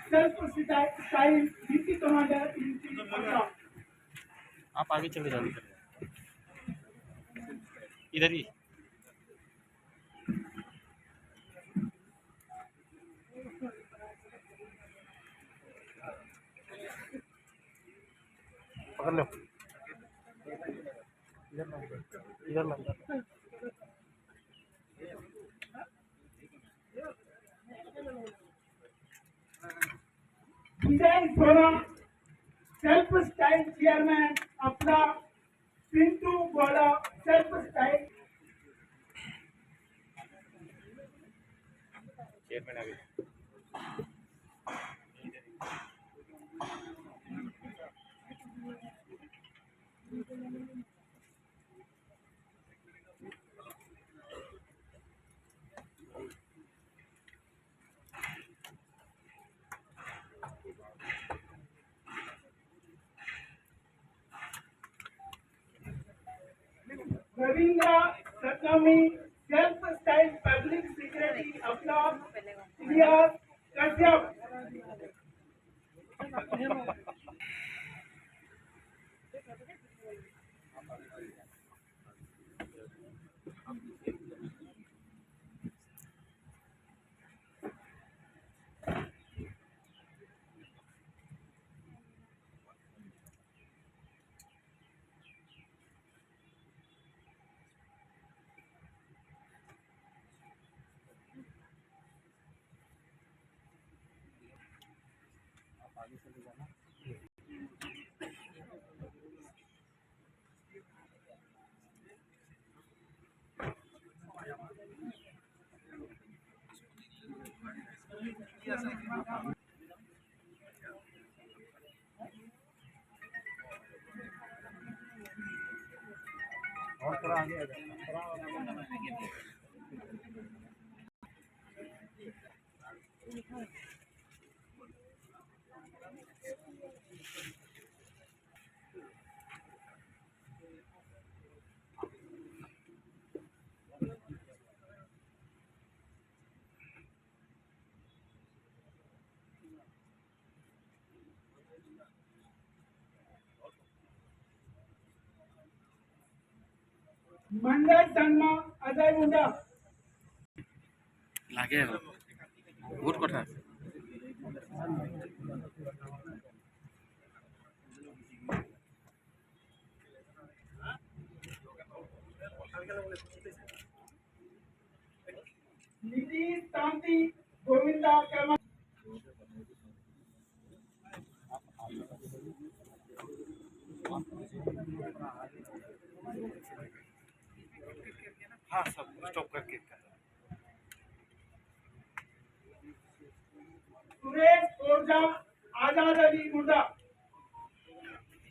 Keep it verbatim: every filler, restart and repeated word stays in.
self style, style beauty commander in chief Assam. आप आगे चले जाओ, इधर ही। पकड़ लो, इधर लो, इधर लो। Design Forum self style chairman अपना पिंटू गोला self style। चेयरमैन आ गए। रविंद्र Satnami self style public secretary अपना इलियास कश्यप। और थोड़ा आगे आ जाओ। मंडल संघ अजय मुंडा। লাগে আৰু। বহুত কথা। नीतीश कांति गोविंदा कर्मा। हाँ, सब स्टॉप करके कर। सुरेश ओझा, आजाद अली मुंडा।